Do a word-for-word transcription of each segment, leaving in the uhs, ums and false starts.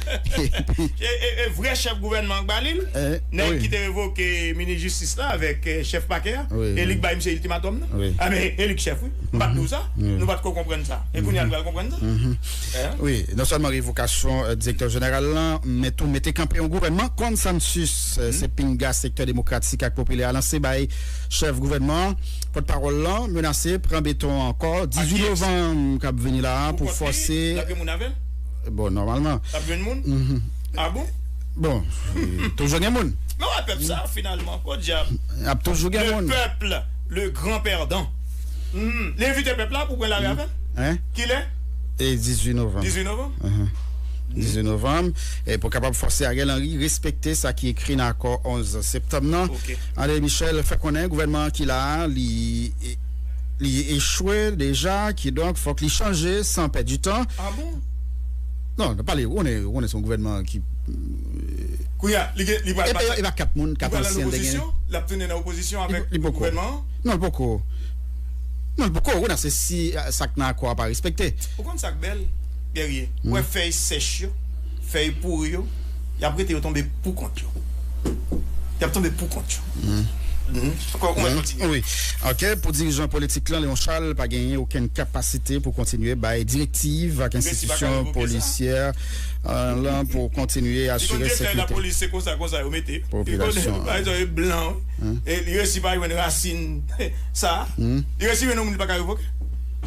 E, e, e vrè chèf gouvènman an k ba li l, nèg ki te revoke minis jistis la avèk, eh, chèf pakè a, e li k bay misye iltimatòm nan. A, men, e li k chèf, wi. M pa t di w sa. Nou pa t ko konprann sa. E kounye a, nou pral konprann sa. Wi, non sèlman revokasyon, eh, direktè jeneral lan, men tou mete kanpe yon gouvènman konsansis, eh, se pinga sektè demokratik ak popilè a lanse bay chèf gouvènman an. Pòtpawòl lan menase pran beton ankò dizuit novanm k ap vini la a pou fòse. Bon, nòmalman. L ap jwenn moun? A bon? Bon, eh, toujou gen moun. Men wè pèp sa, finalman, podyab. Ap toujou gen moun. Le peuple, le grand perdant. Li envite pèp la pou pran lari avè l. Kilè? E dizuit novanm. Dizuit novanm? Dizuit novanm. E pou kapab fòse Ariel Henry respekte sa ki ekri nan akò onz septanm nan. André Michel fè konnen gouvènman an ki la a, li, li echwe deja, kidonk fòk li chanje san pèdi tan. A bon? Non, nou pale, ou konnen, ou konnen se yon gouvènman ki, eh, kounye a, li gen, li pral e pa, e pa kat moun, kat ansyen te gen. Li pral nan opozisyon, l ap tounen nan opozisyon avèk gouvènman an? Non, li poko. Non, li poko. Ou nan se si, eh, sa k nan akò a pa respekte. Ou konn sa k bèl, Guerrier? Ou wè fèy sèch yo, fèy pouri yo, y ap rete yo tonbe pou kont yo. Y ap tonbe pou kont yo. Ankò, ou mèt kontinye. Wi. Ok, pou dirijan politik lan, Léon Charles pa genyen okenn kapasite pou kontinye bay direktiv ak enstitisyon polisyè, eh, lan pou kontinye asire sekirite. Li konn direktè lapolis, se konsa, konsa yo mete. Popilasyon an. Li konn, pa egzanp, e blan, e li resi pa jwenn rasin sa. Li resi jwenn yon moun li pa ka revoke.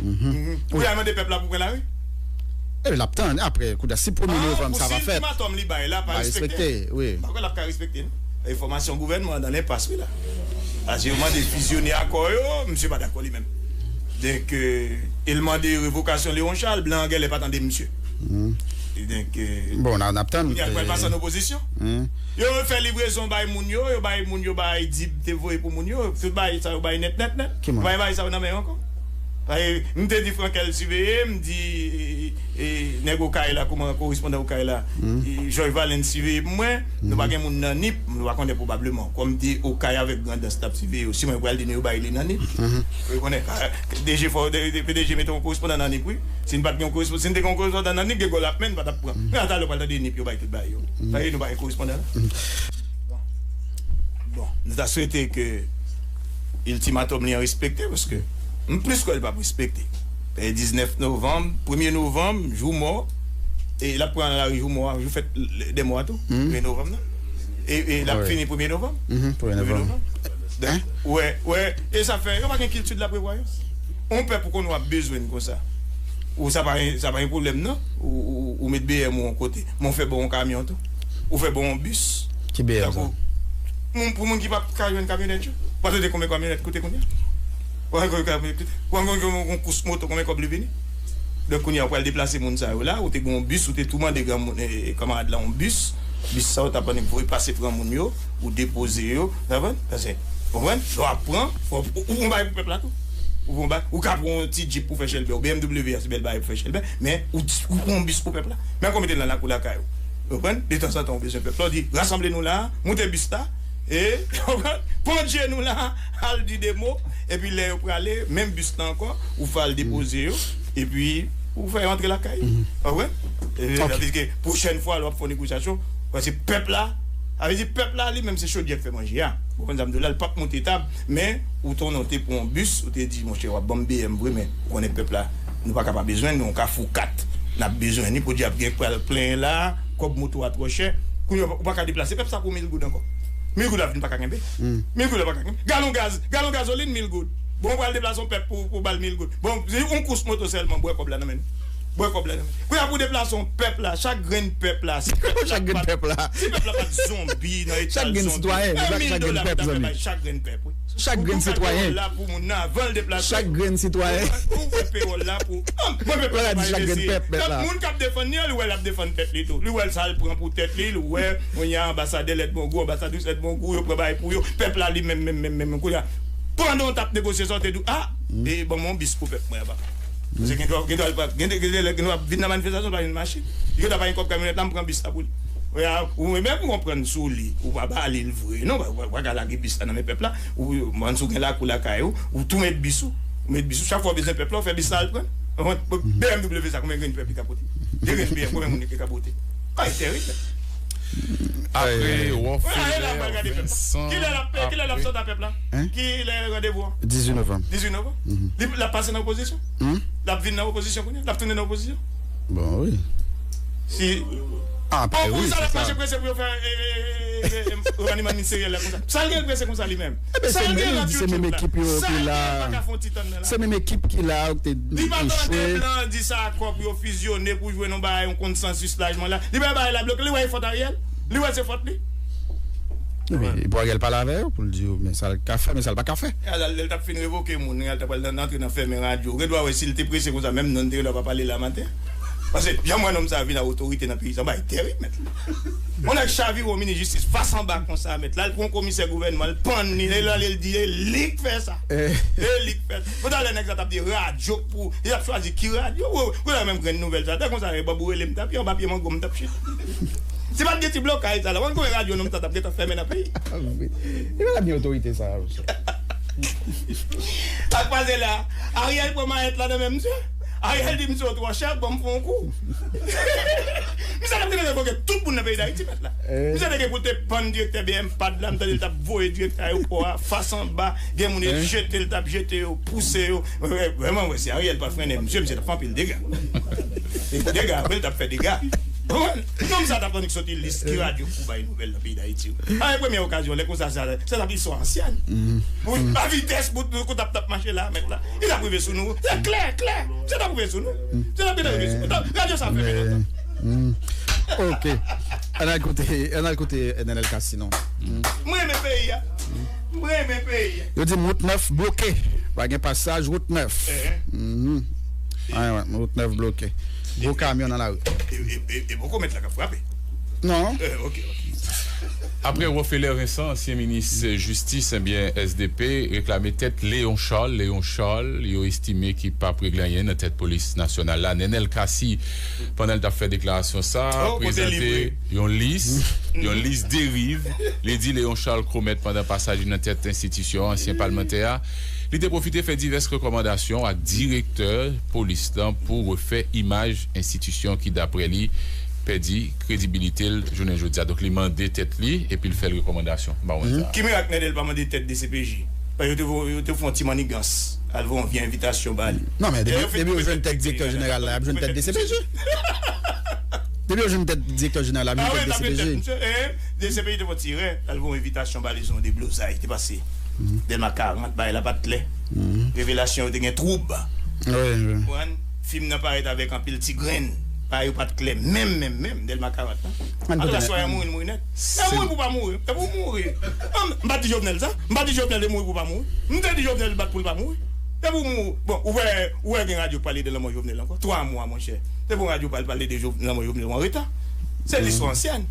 Wi, a mande pèp la pou pran lari. E l ap tann, apre, kounye a, si premye novanm sa pa fèt, ultimatòm li bay la pa respekte, wi. M pa kwè l ap ka respekte, non. Enfòmasyon gouvènman an nan lenpas, wi, la. Paske yo mande fizyone akò yo, misye pa dakò li menm. Donk, eh, e l mande revokasyon Léon Charles, blan an genlè pa tande misye. Donk, eh, bon, n a, n ap tann, kounye a, l pral pase an opozisyon. Yo fè livrezon bay moun yo, yo bay moun yo bay dib te voye pou moun yo, tout bagay sa yo bay nèt, nèt, nèt. Ki moun? Yo bay bagay sa yo nan men yo ankò. Paske m te di Frankel siveye, m di, e, e, nèg Okay la, kòman korespondan Okay la, e, Georges Valens siveye pou mwen, nou pa gen moun nan nip, nou pa konnen pwobableman. Kòm m di Okay avèk Grandans t ap siveye yo, si mwen pral di nou yo bay li nan nip. Ou konnen, a, P D G fò, P D G mete yon korespondan nan nip, wi. Si n pa t gen yon korespondan, si n te gen yon korespondan nan nip, gen gòl ap men, n pa t ap pran. Men a talè w pral tande nip yo bay tout bagay yo. Sa vle di nou pa gen korespondan la. Bon, nou ta swete ke iltimatòm li an respekte, paske m plis kwè l p ap respekte. E diznèf novanm, premye novanm, jou mò, e l ap pran lari jou mò a, jou fèt dè mò a tou, premye novanm nan. E, e l ap fini premye novanm. Premye novanm. Donk, wè, wè, e sa fè, yo pa gen kilti de la prevoyans. On pèp ou konn w ap bezwen l konsa. Ou sa pa, sa pa yon pwoblèm, non. Ou, ou, ou met B M ou yon kote. Men w fè bon yon kamyon tou. Ou fè bon yon bis. Ki B M sa? Tankou, moun, pou moun ki pa ka jwenn kamyonèt yo. Ou pa tande konbyen kamyonèt koute kounye a? Ou pa konn konbyen kamyonèt koute? Ou pa konn konbyen yon kous moto, konbyen kòb li vini? Donk, kounye a, ou pral deplase moun sa yo la, ou te gen yon bis, ou te tou mande granmoun, eh, kanmarad la yon bis. Bis sa, ou t ap annik voye pase pran moun yo, ou depoze yo, w konprann? Paske, w konprann? Lè w ap pran, fò, ou, ou, ou bay pou pèp la tou. Ou pran bay, ou ka pran yon ti djip pou fè chèlbè, ou B M W a se bèl bagay pou fè chèlbè, men ou, ou pran yon bis pou pèp la. Men konbyen te nan lakou lakay ou. Ou konprann? Detanzantan, ou bezwen pèp la, ou di, rasanble nou la, moute bis la, e, ou konprann? Pandye nou la, al di de mo, epi lè yo prale, menm bis la ankò, ou fè al depoze yo, epi ou fè yo antre lakay yo. Ou konprann? E, sa vle di ke pwochèn fwa, lè w ap fè yon negosyasyon, paske pèp la, sa vle di pèp la, li menm, se chodyè k fè manje a. Ou konprann sa m di w la, li p ap monte tab, men ou tounen, ou te pran yon bis, ou te di, monchè, w ap ban m B M vre, men ou konnen pèp la, nou pa ka pa bezwen l, nou, yon Kafou kat, n ap bezwen li, podyab gen k pral plenyen la, kòb moto a twò chè, kounye a, ou pa ka deplase pèp sa pou mil goud ankò. Mil goud la vin pa ka kenbe. Mil goud la pa ka kenbe. Galon gaz, galon gazolin, mil goud. Bon, ou pral deplase yon pèp pou, pou ba l mil goud. Bon, se yon kous moto sèlman, bwè kòb la nan men nou. Bwè kòb la nan men nou. Kounye a pou deplase yon pèp la, chak grenn pèp la, si pèp la pa t, si pèp la pa t zonbi nan eta l zonbi, yon mil dola pou ta fè bay chak grenn pèp, wi. Chak grenn sitwayen. Ou tou fè pewòl la pou moun nan avan l deplase. Chak grenn sitwayen. Ou fè pewòl la pou, mwen pèp la pa envesti. Tout moun k ap defann li an, li wè l ap defann tèt li tou. Li wè sa l pran pou tèt li, li wè, kounye a, anbasadè Lèdbongou, anbasadris Lèdbongou, yo pran bagay pou yo. Pèp la li menm, menm, menm, menm, kounye a. Pandan w t ap negosye sa, w te di w, a, e ban mwen yon bis pou pèp mwen an, papa. Paske gen dwa, gen dwa, gen dwa, gen dwa, gen dwa vin nan manifestasyon, pa jwenn machin. Li gen dwa pa gen kòb kamyonèt la, m pran bis la pou li. Ou menm ou konprann sou li, ou pa ba li l vre. Non, ou pa, ou pa ka lage bis la nan men pèp la. Ou, ou, ou, si w gen lakou lakay ou, ou tou met bis ou. Ou met bis ou. Chak fwa w bezwen pèp la, ou fè bis la al pran. B M W sa, konbyen grenn pèp li ka pote? De grenn B M, konbyen moun li ka pote? Ay, tèrib. Apre, Rofeler, Vincent, kilè l ap sot a pèp la? Kilè randevou an? Dizuit novanm. Dizuit novanm? Li l ap pase nan opozisyon? L ap vin nan opozisyon kounye a? L ap tounen nan opozisyon? Bon, wi. Si. Apre, wi, sa l ap mache prese pou yo fè remaniman ministeryèl la konsa. Sa l gen prese konsa li menm? Sa l gen rant YouTube la? Sa l gen pa ka fè yon ti tann nan la? Se menm ekip ki la, ki te echwe. Li pa tande blan di sa akò pou yo fizyone, pou jwenn yon bagay, yon konsansis lajman la. Li pa bagay la bloke, li wè e fòt Ariel. Li wè se fòt li. Wi, e pou Ariel pale avè yo, pou l di yo, men sa l ka fè, men sa l pa ka fè. Ariel, lè l t ap fin revoke moun, Ariel t ap pral nan, antre nan fèmen radyo. Ou gen dwa wè si l te prese konsa, menm non l te gen dwa pa pale la maten. Paske, jan m wè nonm sa vin a otorite nan peyi sa, bay tèrib, mèt. Yon nèg chavire yon minis jistis fas anba konsa, mèt. La, l pran yon komisè gouvènman, l pann li, l ale, l di, e li k fè sa. E li k fè sa. Pou talè, nèg sa t ap di radyo k pou, li t ap chwazi ki radyo. Ou, ou la menm grenn nouvèl sa. Te konsa, e bòb ou rele m t ap, anba pye mango m t ap chita. Si pa t gen ti blokaj sa la, ou konn konbyen radyo nonm sa t ap gentan fèmen nan peyi? Li pa t ap gen otorite sa a, mesye. Sa k pase la, Ariel pran mayèt la nan men misye. Ariel di misye ou twò chè, ban m fè yon kou. Misye t ap gentan revoke tout moun nan peyi Dayiti, mèt la. Misye te gen pou l te pann direktè B M pad la, m tande l t ap voye direktè ayewopò a, fas anba, gen moun yo jete l, t ap jete yo, pouse yo. Vrèman, wè, si Ariel pa t frennen misye, misye t ap fè anpil dega. E pou dega, apre l t ap fè dega. Konprann? Nonm sa t ap annik soti lis ki radyo k pou bay nouvèl nan peyi Dayiti. A, e premyè okazyon, lè konsa, sa, se t ap istwa ansyèn. Pou, a vitès, pou, pou t ap, t ap mache la, mèt la. Li t ap rive sou nou. Se klè, klè. Se t ap rive sou nou. Se t ap gentan rive sou nou. Radyo sa fèmen lontan. Ok. Ann al koute, ann al koute Nenel Cassy non. M renmen peyi a. M renmen peyi a. Yo di m wout nèf bloke. Pa gen pasaj wout nèf. Wout nèf bloke. Gwo kamyon nan lari. E poko mèt la k ap frape. Non. Ok, ok. Apre Rofelè Vincent, ansyen minis jistis, ebyen, S D P reklame tèt Léon Charles. Léon Charles, yo estime ki p ap regle anyen nan tèt polis nasyonal la. Nenel Cassy, pandan l t ap fè deklarasyon sa, prezante yon lis, yon lis deriv li di Léon Charles komèt pandan pasaj li nan tèt enstitisyon ansyen palmantè a. Li te pwofite fè divès rekòmandasyon ak direktè polis lan pou refè imaj enstitisyon ki, daprè li, pèdi kredibilite l jounen jodi a. Donk, li mande tèt li epi l fè l rekòmandasyon. Ba mwen sa. Ki mirak Nenel pa mande tèt D C P J? Paske yo te, yo te fè yon ti mannigans. Al voye yon vye envitasyon ba li. Non, men depi, depi yo jwenn tèt direktè jeneral la, y ap jwenn tèt D C P J. Depi yo jwenn tèt direktè jeneral la, y ap jwenn tèt D C P J. D C P J te fè yon ti erè, al voye yon envitasyon ba li sou yon deblozay ki te pase. Dèlma karant, bagay la pa t klè. Revelasyon yo te gen twoub. Konprann? Fim nan parèt avèk anpil ti grenn. Bagay yo pa t klè menm, menm, menm. Dèlma karant lan. Ann koute Nèt. Ann koute Nèt. Mouri, mouri nèt. Se mouri pou pa mouri. Se pou mouri. M pa t di Jovenel sa. M pa t di Jovenel te mouri pou pa mouri. M te di Jovenel bat pou l pa mouri. Se pou mouri. Bon, ou wè, ou wè gen radyo k pale de lanmò Jovenel ankò? Twa mwa, monchè. Se pou radyo pale, pale de Jov-, lanmò Jovenel, ou an reta. Se listwa ansyèn.